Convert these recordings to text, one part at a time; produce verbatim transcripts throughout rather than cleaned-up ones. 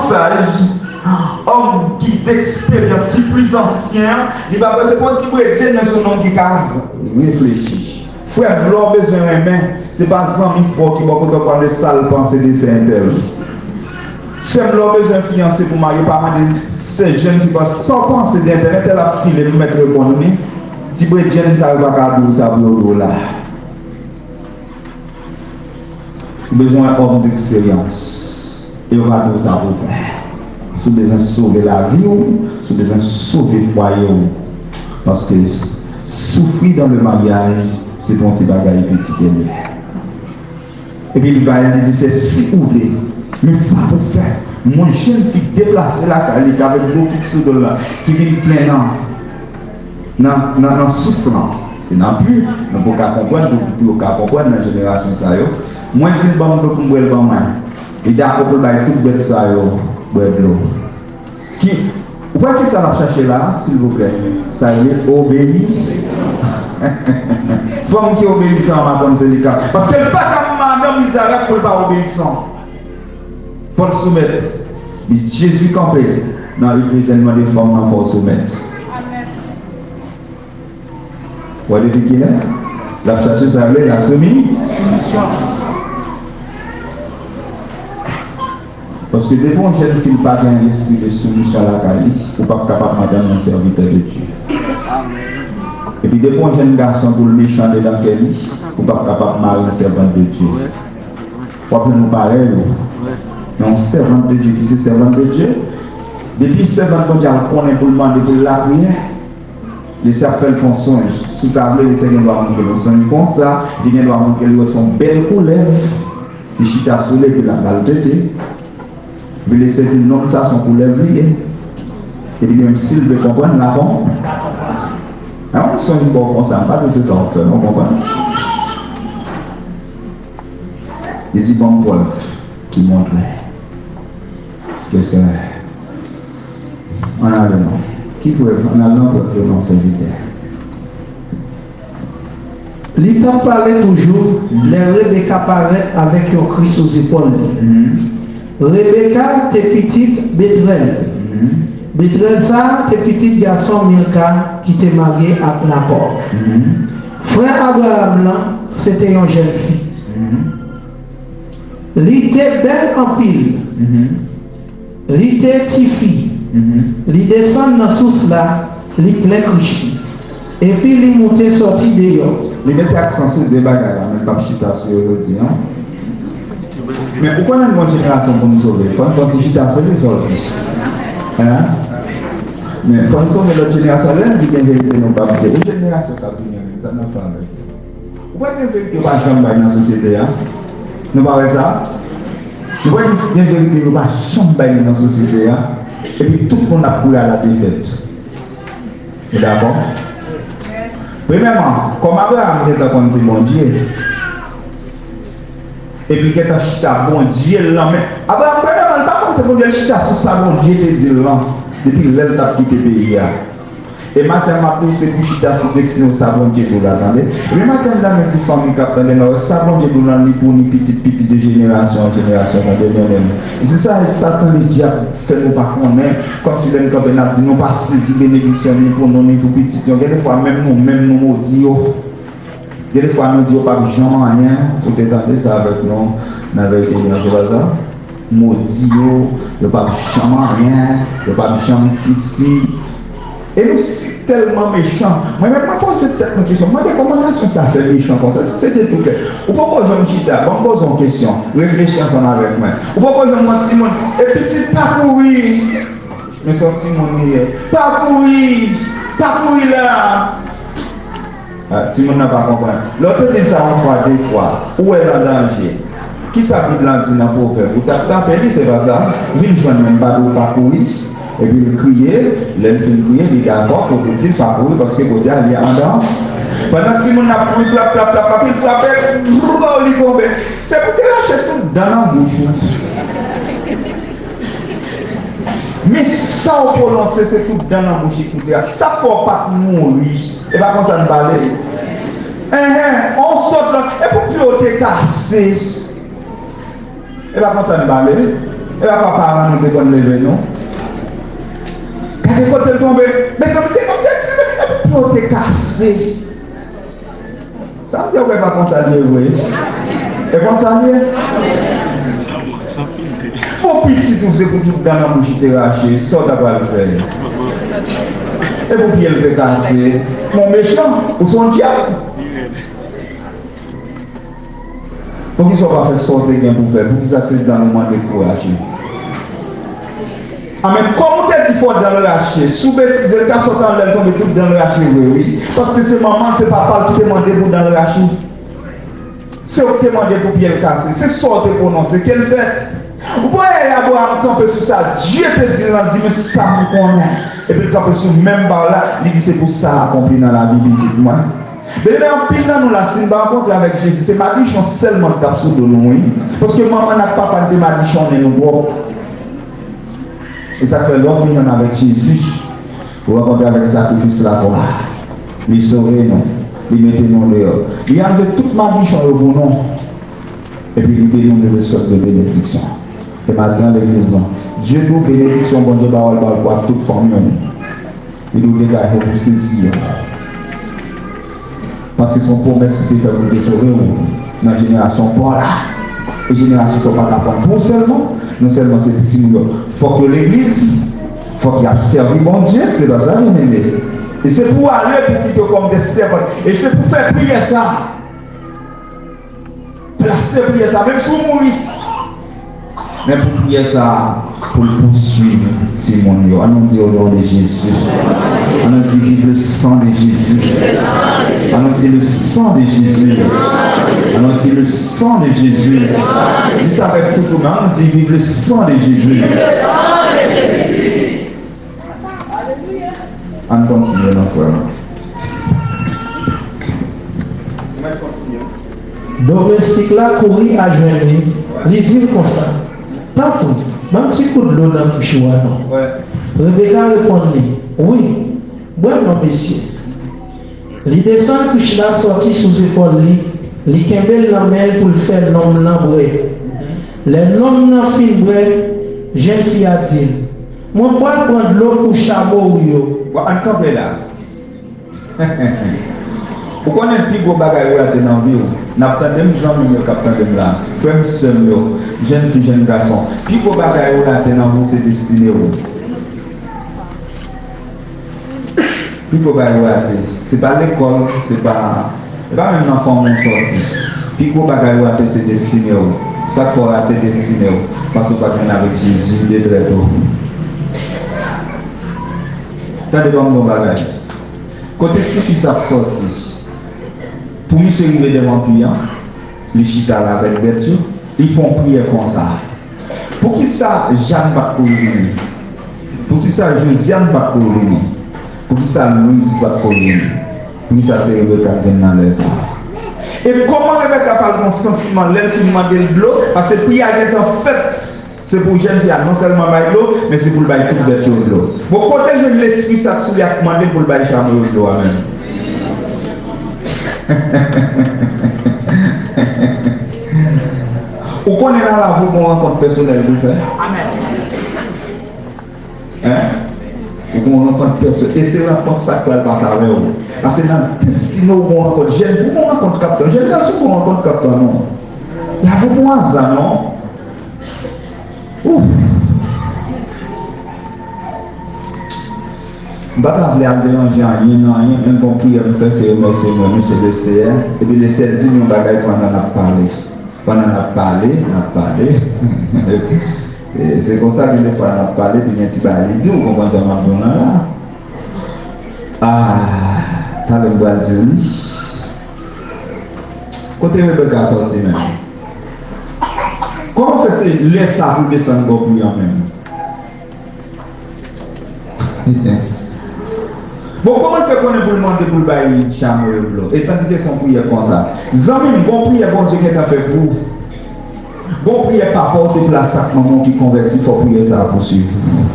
Saj, òm ki deksperyans, ki plis ansyen an, li pa prese pran ti bredye, men se yon nonm ki ka reflechi. Frè m, lè w bezwen renmen, se pa zanmi fò ki bò kote w pral de sa l panse de sè entèl. Sè m, lè w bezwen fiyanse pou marye, pa mande sè jèn ki panse sa w panse de entèl, entèl ap file, m mèt reponn li. Ti bredye sa yo pa ka di w sa pou yo di w la. Ou bezwen wè òm deksperyans. E yo va di w sa pou w fè. Si w bezwen sove lavi w, si w bezwen sove fwaye w. Paske soufri dan le maryaj, se pa yon ti bagay piti ke l ye. Epi li bay, li di, se si ou vle, men sa pou fè. Yon jèn fi deplase lakay li, ki avèk gwo kit sou do l la, ki vin plen nan, nan, nan, nan sous lan. Se nan pli, nou pou ka konprann, pou, pou yo ka konprann nan jenerasyon sa yo. Mwen di l ban m dlo pou m bwè, l ban mwen. Li dakò pou l bay tout bèt sa yo bwè dlo. Ki, ou wè kisa l ap chache la, silvouplè? Sa rele obeyi. Fanm ki obeyisan an, pa konn se li ka. Paske l pa ka madanm Izarak pou l pa obeyisan. Fò l soumèt. Li Jezi kanpe nan Efezyen, li mande fanm nan fò w soumèt. Wè depi kilè l ap chache sa yo rele la soumisyon. Paske depi yon jèn fi pa gen lespri de soumisyon lakay li, ou p ap kapab madanm yon sèvitè de Dye. Epi depi yon jèn gason pou l mechan dedan kè li, ou p ap kapab mari yon sèvant de Dye. W ap jwenn yon parèy ou. Men yon sèvant de Dye ki se sèvant de Dye, depi sèvant Bondye a konnen pou l mande pou l lapriyè, Lesye ap fè l fè yon sonj. Si w ta vle, Lesye gen dwa montre l yon sonj konsa. Li gen dwa montre l wè se yon bèl koulèv. Li chita sou li epi l ap ba l tete. Epi Lesye di l, nonm sa se yon koulèv li ye. Epi li menm si l vle konprann, l a konprann. An yon sonj ba w konsa, m pa di se sa w ap fè, non, konprann. Li di, ban m prèv ki montre ke se Ann ale non. Ki prèv? Ann al nan prèv yo non, sèvitè. Li t ap pale toujou lè Rebeka parèt avèk yon kri sou zepòl li. Rebeka te pitit Betrèl. Betrèl sa a te pitit gason Milka ki te marye ak Nakò. Frè Abraram lan se te yon jèn fi. Li te bèl anpil. Li te tifi. Li desann nan sous la, li plen krich li. Epi li moute sòti deyò. Li mete aksan sou de bagay la, men l p ap chita sou yo jodi a. Men ou konnen n gon jenerasyon pou n sove. Fò n fè yon ti chita sou li, sa w di. Hein? Men fò n sove lòt jenerasyon. Lè n di gen verite, nou p ap di. E jenerasyon k ap vini an menm, sa n ap fè avèk yo? Ou pa gen verite yo pa janm bay nan sosyete a. Nou pa wè sa? Nou pa gen verite yo pa janm bay nan sosyete a. Epi tout moun ap kouri a la defèt. Nou dakò? Premyèman, kòm Abraram gentan konn se Bondye, epi gentan chita Bondye l nan men. Abraram, premyèman, li pa konn se Bondye, l chita sou sa Bondye te di l lan, depi lè l t ap kite peyi a. E maten m ap di w se pou chita sou destine w sa Bondye di w la, tande. Epi maten m ta vle di fanmi k ap tande m la, sa Bondye di w la, li pou ni pitit pitit de jenerasyon an jenerasyon, tande byen menm. E se sa Satan ledyab fè nou pa konnen, kòmsi lè n kanpe n ap di nou pa sezi benediksyon ni pou nou ni pou pitit nou. Gen de fwa menm nou menm nou modi yo. Gen de fwa nou di yo p ap janm anyen, ou te tande sa avèk nou nan verite li an, se pa sa? Modi yo, yo p ap janm anyen, yo p ap janm sisi. E nou si tèlman mechan. Mwen menm, mwen poze tèt mwen kesyon, mande kòman nasyon sa fè mechan konsa, si se te tou kè. Ou poko janm chita, ban m poze w kesyon, reflechi ansanm avèk mwen. Ou poko janm wè timoun, e pitit pa kouri. Men se yon timoun li ye. Pa kouri! Pa kouri la! Ah, timoun nan pa konprann. Lè w te di l sa yon fwa, de fwa, ou wè l an danje. Kisa Bib la di nan Pwovèb? Ou t ap trape li, se pa sa? Vin jwenn mwen, m pa di w pa kouri. Epi l kriye, lè l fin kriye, li dakò pou w te di l pa kouri, paske kote a li an danje. Pandan timoun nan ap kouri, plap, plap, plap, plap, li frape, brrr, li tonbe. Se pou te rache tout dan nan bouch ou. Men sa w pwononse, se tout dan nan bouch li koute a. Sa k fè w pa t mouri? E pa konsa n pale? Enhen, on sòt lan. E pou pye w te kase? E pa konsa n pale? E pa pa paran nou te konn leve nou. Gade kote l tonbe. Mezanmi, te konn te di, epi pye w te kase. Sa m di w, e pa konsa l ye vre. E konsa l ye? Bon, pitit ou se pou tout dan nan bouch li te rache, sa w ta pral fè? E pou pye l te kase? Mon mechan, ou se yon dyab. Poukisa w pa fè sa w te gen pou fè? Poukisa se dan nou mande pou rache? Amèn. Kòm ou te di fò dan l rache, sou betize, l ka sot anlè l tonbe tout dan l rache vre, wi. Paske se manman l, se papa l ki te mande pou dan l rache. Se ou ki te mande pou pye l kase. Se sa w te pwononse, ke l fèt. Ou pa wè Abraram kanpe sou sa Dye te di l lan, di, men sa m konnen. Epi l kanpe sou menm ba w la, li di, se pou sa akonpli nan lavi pitit mwen. Byeneme, anpil nan nou la, si n pa rankontre avèk Jezi, se madichon sèlman k ap sou do nou, wi. Paske manman n ak papa n te madichonnen nou twòp. E sa k fè lè w vin jwenn avèk Jezi, ou rankontre avèk sakrifis lakwa a. Li sove nou, li mete nou deyò. Li anlve tout madichon yo pou nou. Epi li beni nou de sòt de benediksyon. E maten an legliz lan, Dye di w benediksyon Bondye ba w al ba w pou ak tout fanmi w. Li di w degaje w pou sezi yo. Paske se yon pwomès li te fè pou l te sove w nan jenerasyon pa w la. E jenerasyon sa w pa ka pran pou w sèlman. Non sèlman se pitit nou yo. Fòk yo legliz. Fòk y ap sèvi Bondye. Se pa sa, byeneme? E se pou w ale pou kite yo kòm de sèvant. E se pou fè priyè sa. Plase priyè sa, menm si w mouri. Men pou priyè sa, pou l pouswiv timoun yo. Ann nou di, au nom de Jésus. Ann nou di, vive le sang de Jésus. Ann nou di, le sang de Jésus. Ann nou di, le sang de Jésus. Di sa avèk tout ou men. Ann nou di, vive le sang de Jésus. Ann kontinye non, frè mwen. Domestik la kouri al jwenn li, li di l konsa, "Tanpri, ban m ti kou dlo nan kich ou a non." Rebeka reponn li, "Wi, bwè non, mesye." Li desann kich la sòti sou zepòl li, li kenbe l nan men l pou l fè nonm nan bwè. Lè nonm nan fin bwè, jèn fi a di l, "Mwen pral pran dlo pou chamo ou yo." Bon, ann kanpe la. Ou konnen pi gwo bagay ou rate nan vi w. N ap tande m, zanmi m yo k ap tande m la. Frè m, sè m yo, jèn fi, jèn gason. Pi gwo bagay ou rate nan vi w, se destine w. Pi gwo bagay ou rate, se pa lekòl, se pa, se pa menm nan fanmi w sòti. Pi gwo bagay ou rate, se destine w. Sa k fè w rate destine w? Paske w pa t jwenn avèk Jezi de trè to. Tande ban m yon bagay. Kote tifi sa ap sòti? Pou misye rive devan pi an, li chita la avèk bèt yo, li fè yon priyè konsa. Poukisa Jàn pa t kouri vini? Poukisa Jozyàn pa t kouri vini? Poukisa Lwiz pa t kouri vini? Poukisa se Rebeka k vin nan lè sa a? E kòman Rebeka pral gen yon santiman lè l fin mande l dlo? Paske priyè a gentan fèt. Se pou jèn fi a non sèlman bay dlo, men se pou l bay tout bèt yo dlo. Bon, kote l jwenn lespri sa k sou li a k mande l pou l bay chamo yo dlo a menm? Ou konnen nan lavi w gen yon rankont pèsonèl pou w fè? Hein? Ou gen yon rankont pèsonèl. E se rankont sa k pral pase avè w. Paske nan destine w gen yon rankont. Jèn fi w gen yon rankont k ap tann. Jèn gason w gen yon rankont k ap tann ou. Lavi w pa yon aza non. Ouf. M pa ta vle al deranje anyen nan anyen, men gon priyè m fè, se remèsye mwen, mesye Leseyè. Epi Leseyè di m yon bagay pandan n ap pale. Pandan n ap pale, n ap pale. E, se konsa, gen de fwa n ap pale, epi gen ti bagay li di w, konprann sa m ap di w lan la. Ah, talè m pral di w li. Kote Rebeka sòti menm? Kòman fè se lè sa pou desann bò pri an menm? Bon, kòman l fè konnen pou l mande pou l bay chamo yo dlo? E tandike se yon priyè konsa. Zanmi m, gon priyè Bondye gentan fè pou ou. Gon priyè papa w te plas ak manman w ki konvèti, fò priyè sa a pouswiv ou.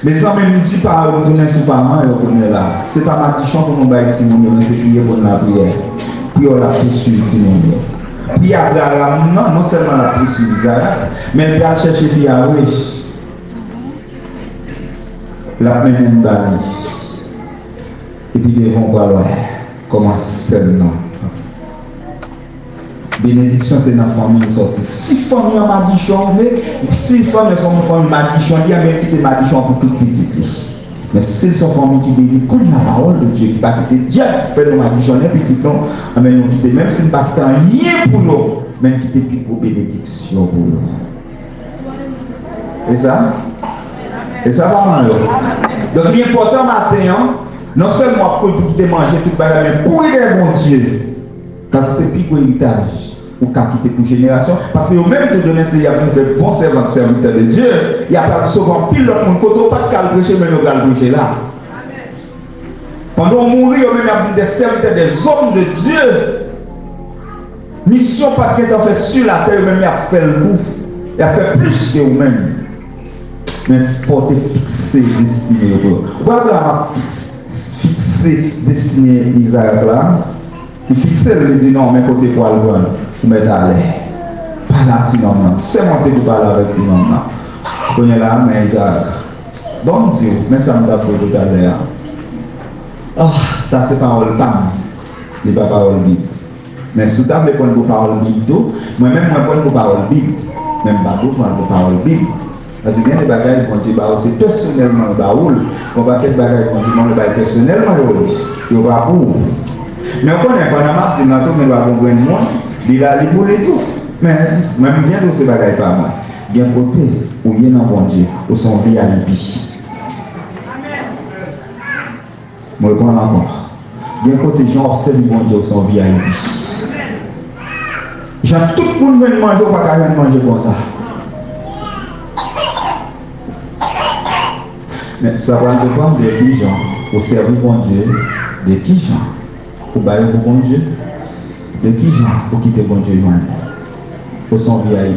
Mezanmi, m di pa yo, m tounen sou paran yo kounye la. Se pa madichon pou nou bay timoun yo, men se priye pou n lapriyè. Priyè w la pouswiv timoun yo. Pri Abraram nan, non sèlman l ap pouswiv Izarak, men l pral chèche fi a vre. L ap mennen l ba li. Epi devan w pral wè kòman sèn nan. Benediksyon se nan fanmi l sòti. Si fanmi an madichon, men si fanmi an se yon fanmi madichon, li anben kite madichon an pou tout pitit li. Men si l se yon fanmi ki beni konn lapawòl de Dye, ki pa kite dyab fè nou madichonnen pitit nou, anben nou kite, menm si n pa kite anyen pou yo, men n kite pi gwo benediksyon pou yo. E sa? E sa, paran yo? Donk, li enpòtan maten an, non sèlman w ap kouri pou kite manje, tout bagay, men kouri dèyè Bondye. Paske se pi gwo eritaj ou ka kite pou jenerasyon. Paske yo menm tou, demen, se y ap vin fè bon sèvant, sèvitè de Dye. Y ap al sove anpil lòt moun. Kote w pa t ka al preche, men yo pral preche la. Pandan w mouri, yo menm y ap vin de sèvitè, de zòm de Dye. Misyon pa t gentan fè sou latè, yo menm y ap fè l tou. Y ap fè plis ke ou menm. Men fò w te fikse destine yo pou yo. Ou pa wè Abraram ap fiks-, fikse destine Izarak la? Li fikse l, li di, "Non, men kote pou al pran l, ou mèt ale. Pale ak ti nonm nan. Sèmante pou pale avèk ti nonm nan." Kounye a la, men Izarak. Bon, m di w, men sa m t ap di w toutalè a. Ah, sa se pawòl pa m. Li pa pawòl Bib. Men si w ta vle pran l pou pawòl Bib tou, mwen menm mwen pran l pou pawòl Bib. Men m pa tou pran l pou pawòl Bib. Paske gen de bagay Bondye ba ou, se pèsonèlman l ba ou l. Gon pakèt bagay Bondye ban ou, l bay pèsonèlman yo, yo pa pou ou. Men w konnen, pandan m ap di l nan tou, gen dwa gon grenn moun, li la, li pou li tou. Men, mwen m byen di w se bagay pa mwen. Gen kote ou ye nan Bondye, ou se yon V I P. Mwen reprann ankò. Gen kote jan w ap sèvi Bondye, ou se yon V I P. Jan tout moun jwenn manje, ou pa ka jwenn manje konsa. Men sa pral depann de kijan ou sèvi Bondye, de kijan ou bay pou Bondye, de kijan ou kite Bondye jwenn ou. Ou se yon V I